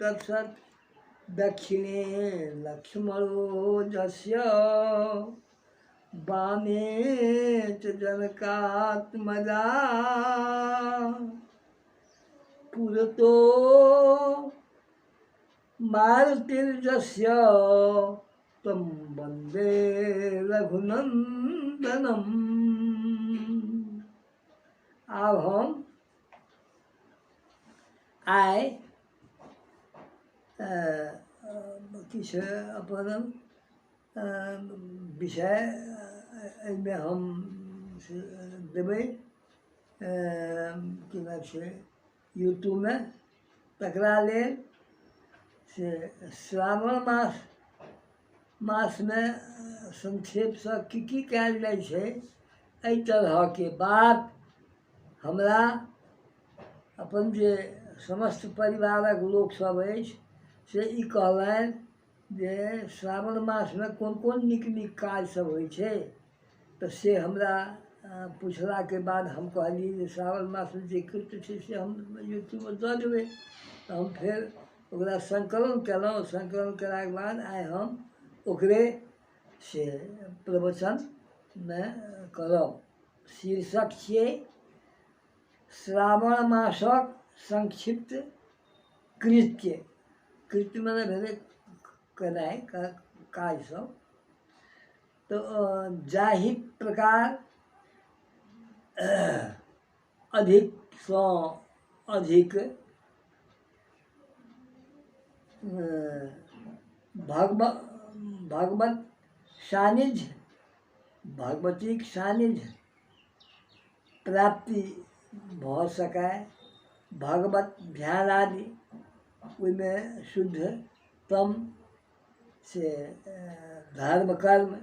तत्सत्। दक्षिणे लक्ष्मणो जस्य वामे च जनकात्मजा। पुरतो मारुतिर्जस्य तं वन्दे रघुनन्दनम्। आब हम आइ किछु अपन विषय एहिमे हम से देबै, की नाम छै, यूट्यूबमे। तकरा लेल से श्रावण मासमे संक्षेपसँ की की कयल जाइ छै, एहि तरहके बात हमरा अपन जे समस्त परिवारक लोकसभ अछि से ई कहलनि जे श्रावण मासमे कोन कोन नीक नीक काज सभ होइ छै। तऽ से हमरा पुछलाके बाद हम कहलियै जे श्रावण मासमे जे कृत्य छै से हम यूट्यूबमे दऽ देबै। तऽ हम फेर ओकरा सङ्कलन कयलहुँ। सङ्कलन कयलाके बाद आइ हम ओकरे से प्रवचनमे करब। शीर्षक छियै श्रावण मासक संक्षिप्त कृत्य। कृत्य मने भेलै केनाइ काज सब। तऽ जाहि प्रकार अधिकसँ अधिक भगवत सानिध्य, भगवतीक सानिध्य प्राप्ति भऽ सकय, भगवत ध्यान आदि ओहिमे शुद्धतम से धर्म कर्म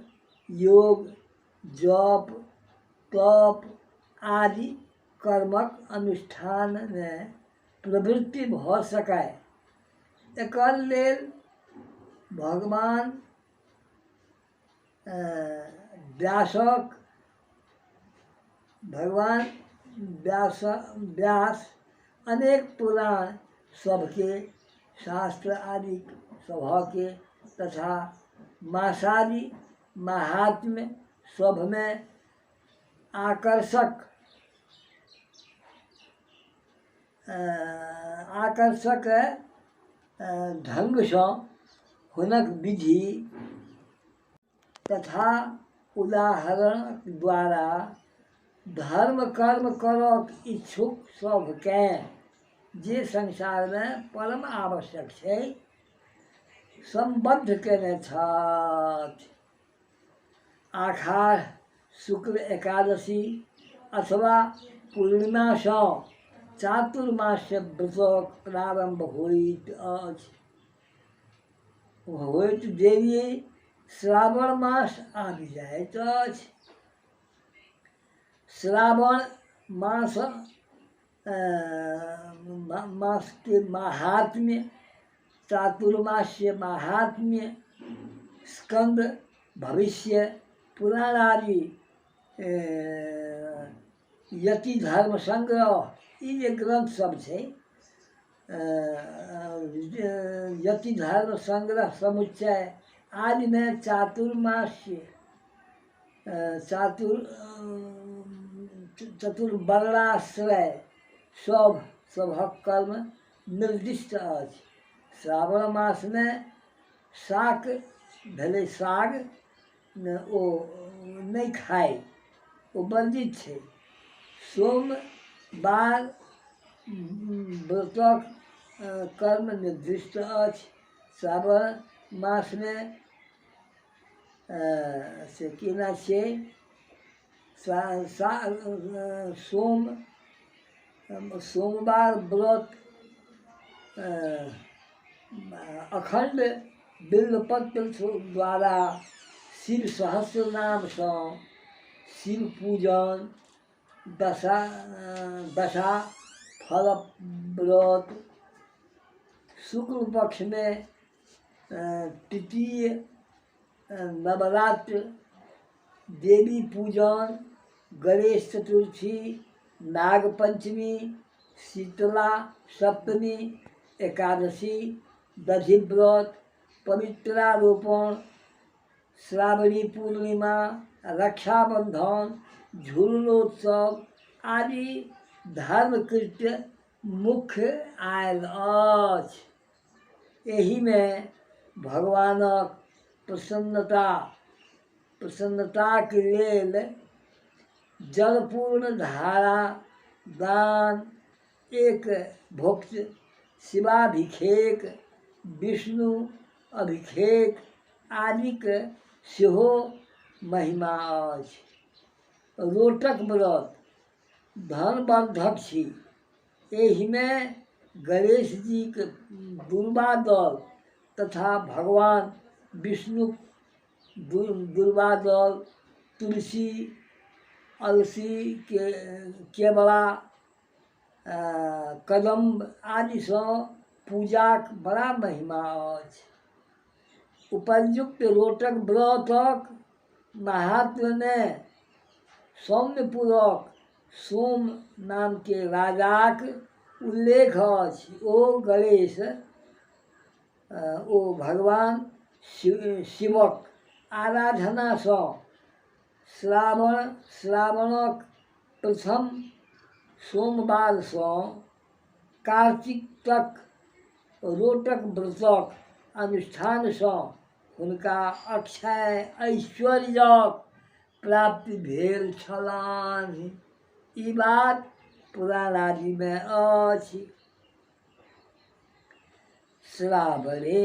योग जप तप आदि कर्मक अनुष्ठानमे प्रवृत्ति भऽ सकय, एकर लेल भगवान व्यासक भगवान व्यास व्यास अनेक पुराण सभके शास्त्र आदि सभके तथा मासादि महात्म्य सभमे आकर्षक ढङ्गसँ हुनक विधि तथा उदाहरण द्वारा धर्म कर्म करक इच्छुक सभकेँ जे संसारमे परम आवश्यक छै सम्बद्ध कयने छथि। आषाढ़ शुक्ल एकादशी अथवा पूर्णिमासँ चातुर्मास्य व्रतक प्रारम्भ होइत अछि। होइत देरी श्रावण मास आबि जाइत अछि। श्रावण मास मासके महात्म्य, चातुर्मास्य महात्म्य, स्कन्द भविष्य पुराण आदि यति धर्म संग्रह ई जे ग्रन्थ सब छै, यति धर्म संग्रह समुच्चय आदिमे चातुर्मास्य चतुर्वर्णाश्रय सब सभक कर्म निर्दिष्ट अछि। श्रावण मासमे शाक भेलै, साग ओ नहि खाइ, ओ वर्जित छै। सोमवार व्रतक कर्म निर्दिष्ट अछि। श्रावण मासमे से केना छियै, सोमवार व्रत, अखण्ड बिल्वपत्र द्वारा शिव सहस्र नामसँ शिव पूजन, दशा फल व्रत, शुक्ल पक्षमे तृतीय नवरात्र, देवी पूजन, गणेश चतुर्थी, नागपञ्चमी, शीतला सप्तमी एकादशी, दधिव्रत, पवित्रारोपण, श्रावणी पूर्णिमा, रक्षाबन्धन, झूलनोत्सव आदि धर्मकृत्य मुख्य आयल अछि। एहिमे भगवानक प्रसन्नता प्रसन्नताक लेल जलपूर्ण धारा दान, एक भुक्त, शिवाभिषेक, विष्णु अभिषेक आदिक सेहो महिमा अछि। रोटक व्रत धनवर्धक छी। एहिमे गणेशजीक दुर्वादल तथा भगवान विष्णुक दुर्वादल, तुलसी, अलसी, केवड़ा, कदम्ब आदिसँ पूजाक बड़ा महिमा अछि। उपर्युक्त रोटक व्रतक माहात्म्यमे सौम्यपुरक सोम नामके राजाक उल्लेख अछि। ओ गणेश ओ भगवान शिवक आराधनासँ श्रावणक प्रथम सोमवारसँ कार्तिक तक रोटक व्रतक अनुष्ठानसँ हुनका अक्षय ऐश्वर्यक प्राप्ति भेल छलनि। ई बात पुराण आदिमे अछि। श्रावणे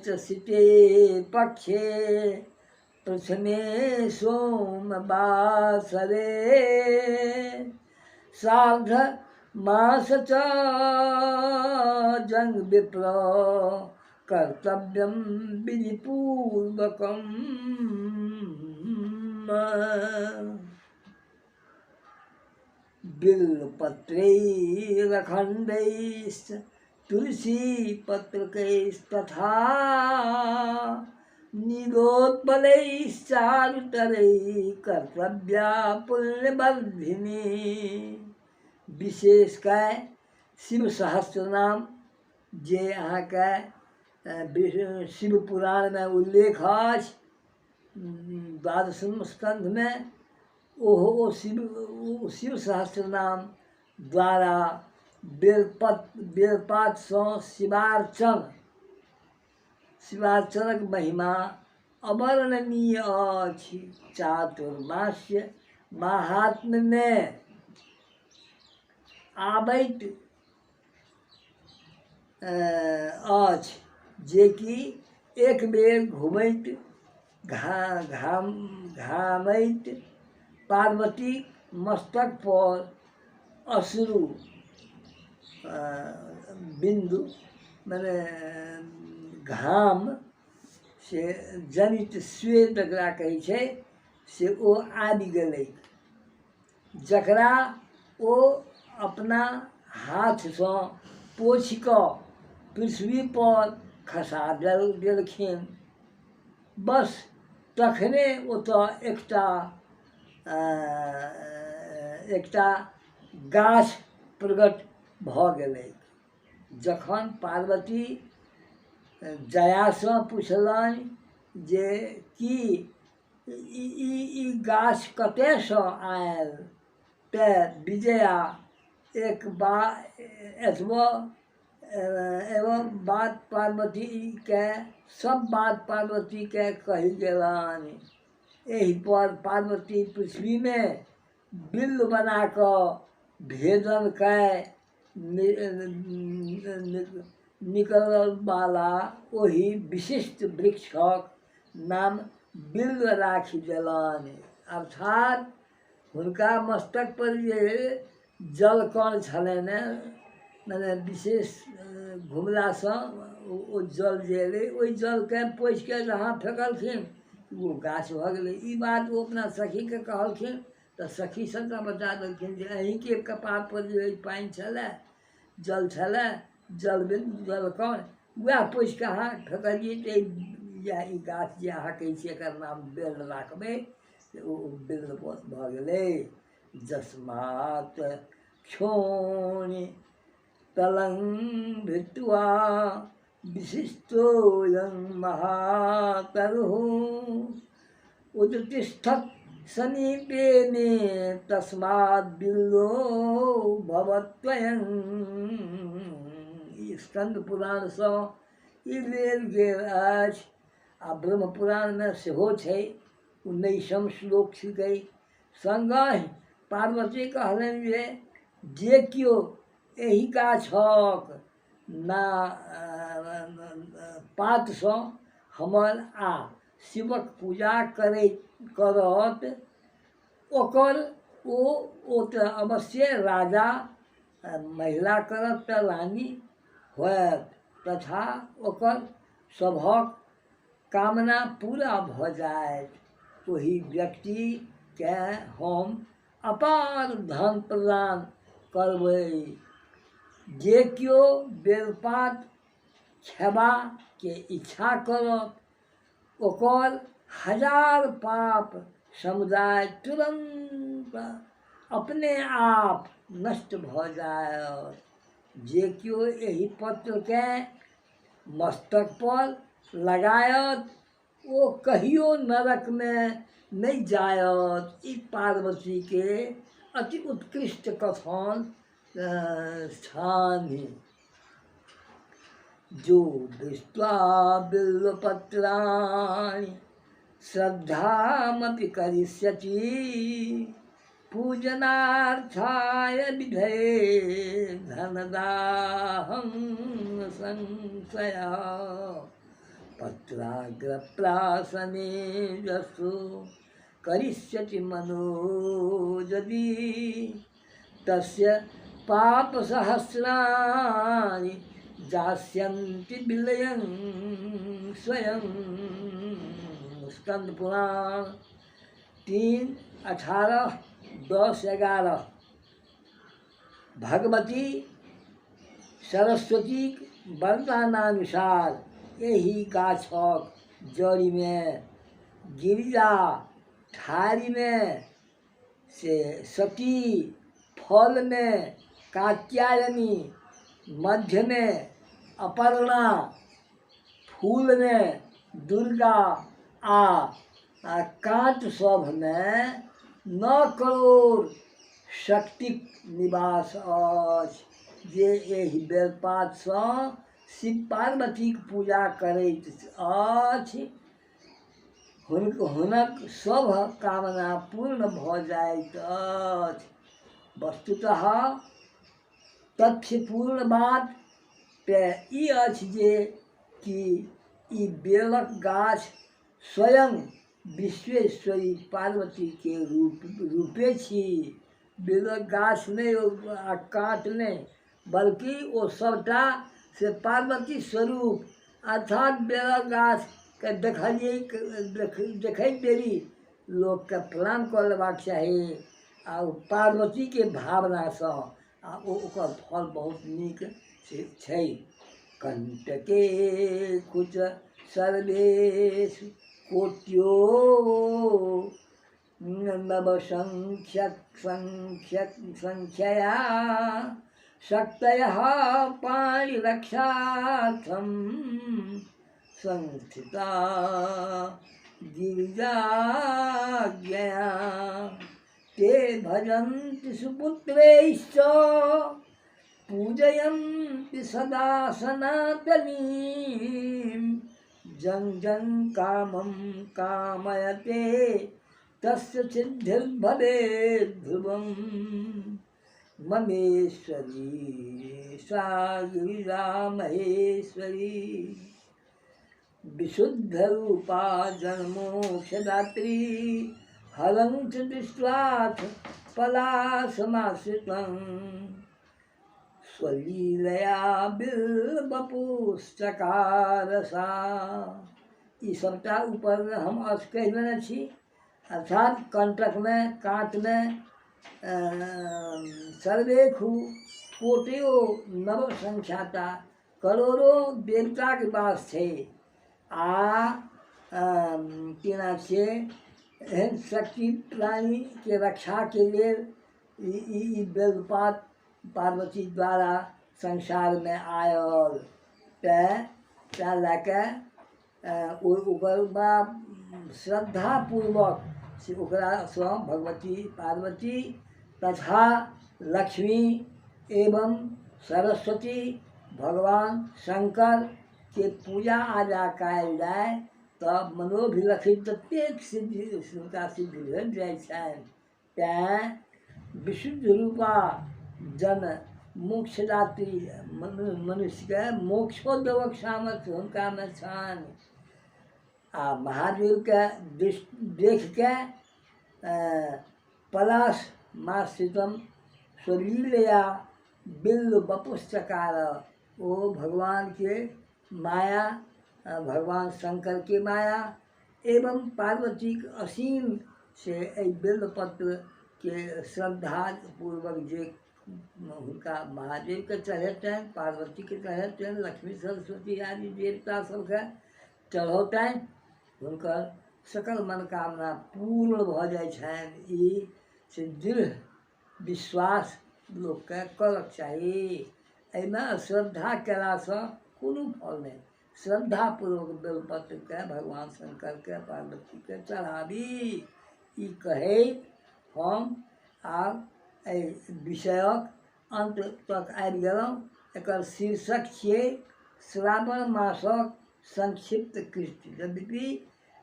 च सिते पक्षे प्रथमे सोमवासरे सार्ध मास च जंग विप्र कर्तव्यम विधिपूर्वकम। बिल्वपत्रैरखण्डैश्च तुलसीपत्रकैस्तथा नीलोत्पलैश्चारुतरैः कर्तव्या पुण्यवर्धिनी। विशेष कए शिव सहस्त्रनाम जे अहाँके शिव पुराणमे उल्लेख अछि द्वादशम स्कन्धमे, ओहो ओ शिव सहस्त्रनाम द्वारा बेलपातसँ शिवार्चनक महिमा अवर्णनीय अछि। चातुर्मास्य माहात्म्यमे आबैत अछि जेकि एक बेर घुमैत घामैत पार्वतीक मस्तकपर अश्रु बिन्दु मने घाम से जनित स्वेद जकरा कहै छै से ओ आबि गेलै, जकरा ओ अपना हाथसँ पोछि कऽ पृथ्वीपर खसा देलखिन। बस तखने ओतऽ एकटा गाछ प्रकट भऽ गेलै। जखन पार्वती जयासँ पुछलनि जे की ई गाछ कतयसँ आयल, तऽ विजया एक एतबो एवं बात पार्वतीके सब बात पार्वतीके कहि गेलनि। एहिपर पार्वती पृथ्वीमे बिल्व बना कऽ भेदन कए निकलऽवला ओहि विशिष्ट वृक्षक नाम बिल्व राखि देलनि। अर्थात हुनका मस्तकपर जे जलकण छलनि, मने विशेष घुमलासँ ओ जल जे एलै, ओहि जलके पोछिके जहाँ फेकलखिन ओ गाछ भऽ गेलै। ई बात ओ अपना सखीके कहलखिन तऽ सखी सबटा बता देलखिन जे अहीँके कपारपर जे पानि छलै, जल छलै, जल बिन्दु जलकण, वएह पोछिके अहाँ फेकलियै तऽ इएह ई गाछ जे अहाँ कहै छियै एकर नाम बेल राखबै, ओ बेल भऽ गेलै। जस्मात क्षोणी तलं भित्वा विशिष्टोऽयं महातरुः उदतिष्ठत् समीपे मे तस्मात् बिल्लो भवत्वयं। ई स्कन्द पुराणसँ ई लेल गेल अछि आ ब्रह्म पुराणमे सेहो छै, 19म श्लोक छिकै। सङ्गहि पार्वती कहलनि जे जे केओ एहि गाछक ना पातसँ हमर आ शिवक पूजा करैत करत, ओकर ओ तऽ अवश्ये राजा, महिला करत तऽ रानी होयत तथा ओकर सभक कामना पूरा भऽ जायत। ओहि व्यक्तिकेँ हम अपार धन प्रदान करबै। जे केओ बेलपात खेबाके इच्छा करत ओकर हजार पाप समुदाय तुरन्त अपने आप नष्ट भऽ जायत। जे केओ एहि पत्रकेँ मस्तकपर लगायत ओ कहियो नरकमे नहि जायत। ई पार्वतीके अति उत्कृष्ट कथन छनि। जो दृष्ट्वा बिल्वपत्राणि श्रद्धामपि करिष्यति पूजनार्थाय विधये धनदाहं संशयः पत्राग्रप्रासने यस्तु करिष्यति मनो यदि तस्य पापसहस्राणि जास्यन्ति विलयं स्वयं। स्कंद पुराण 3 18 10 11। भगवती सरस्वतीक वरदानानुसार एहि गाछक जड़िमे गिरिजा, ठारिमे से सती, फलमे कात्यायनी, मध्यमे अपर्णा, फूलमे दुर्गा आ काँट सभमे 9 करोड़ शक्तिक निवास अछि। जे एहि बेलपातसँ शिव पार्वतीक पूजा करैत अछि हुनक सभ कामना पूर्ण भऽ जाइत अछि। वस्तुतः तथ्यपूर्ण बात तऽ ई अछि जे कि ई बेलक गाछ स्वयं विश्वेश्वरी पार्वतीके रूपे छी। बेलक गाछ नहि आ काँट नहि, बल्कि ओ सभटा से पार्वती स्वरूप, अर्थात बेलक गाछके देखलियै देखैत देरी लोकके प्रणाम कऽ लेबाक चाही आ ओ पार्वतीके भावनासँ आ ओ ओकर फल बहुत नीक से छै। कंटके कुच सर्वेषु कोट्यो नवसंख्यक संख्यक संख्यया शक्तयः पाणिरक्षार्थं संस्थिता गिरिजाज्ञया ते भजन्ति सुपुत्रैश्च पूजयन्ति सदा सनातनीं जं जं कामं कामयते तस्य सिद्धिर्भवेत् ध्रुवम्। ममेश्वरी सा गिरिजा महेश्वरी विशुद्ध रूपा जन्मोक्षदात्री हरं च दृष्ट्वाथ पलाशमाश्रितं स्वलीलया बिल्वपुश्चकारसा। ई सबटा ऊपरमे हम अर्थ कहि देने छी, अर्थात कंटकमे काँटमे सर्वेखु कोटियो नव संख्याता करोड़ो देवताके वास छै आ केना छियै एहन शक्ति प्राणीके रक्षाके लेल ई बेलपात पार्वती द्वारा संसारमे आयल। तेँ तैं लए कऽ ओकर बड़ा श्रद्धापूर्वक से ओकरासँ भगवती पार्वती तथा लक्ष्मी एवं सरस्वती भगवान शङ्करके पूजा आजा कयल जाय तऽ मनोभिलक्षित ततेक सिद्धि हुनका सिद्धि भेट जाइ छनि। तेँ विशुद्ध रूपा जन मोक्षदात्री मनुष्यके मोक्षो देबक सामर्थ्य हुनकामे छनि। आ महादेवके देखिके पलाश माश्रितम स्वलीलया बिल्व बपुश्चकार, ओ भगवानके माया, भगवान शङ्करके माया एवं पार्वतीके असीम से एहि बिल्वपत्रके श्रद्धापूर्वक जे हुनका महादेवके चढ़ेतनि, पार्वतीके चढ़ेतनि, लक्ष्मी सरस्वती आदि देवता सबके चढ़ौतनि, हुनकर सकल मनोकामना पूर्ण भऽ जाइ छनि। ई से दृढ़ विश्वास लोकके करक चाही। एहिमे अश्रद्धा कयलासँ कोनो फल नहि। श्रद्धापूर्वक बेलपत्रके भगवान शङ्करके पार्वतीके चढ़ाबी, ई कहैत हम आब एहि विषयक अन्त तक आबि गेलहुँ। एकर शीर्षक छियै श्रावण मासक संक्षिप्त कृत्य। यद्यपि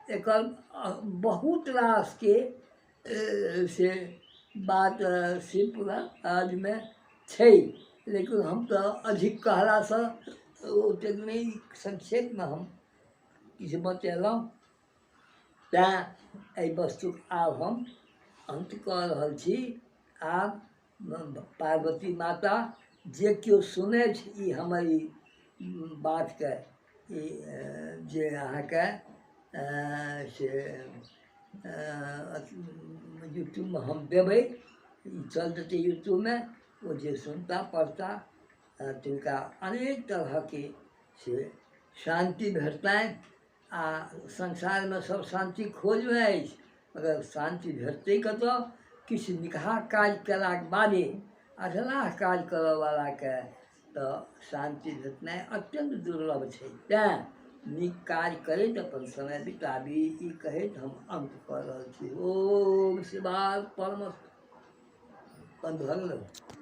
एकर बहुत रासके से बात शिवपुराणमे छै, लेकिन हम तऽ अधिक कहलासँ ओतेक नहि, संक्षेपमे हम किछु बतेलहुँ। तेँ एहि वस्तुक आब हम अन्त कऽ रहल छी। आब पार्वती माता जे केओ सुनथि ई हमर ई बातके, ई जे अहाँके से यूट्यूबमे हम देबै, ई चल जेतै यूट्यूबमे, ओ जे सुनता पढ़ता तिनका अनेक तरहके से शान्ति भेटतनि। आ संसारमे सब शान्तिके खोजमे अछि, मगर शान्ति भेटतै कतऽ? किछु निकहा काज कयलाके बादे। अधलाह काज करऽवलाके तऽ शान्ति भेटनाइ अत्यन्त दुर्लभ छै। तेँ नीक काज करैत अपन समय बिताबी, ई कहैत हम अन्त कऽ रहल छी। ओम शिवार्पणमस्तु। बन्द भऽ गेलै।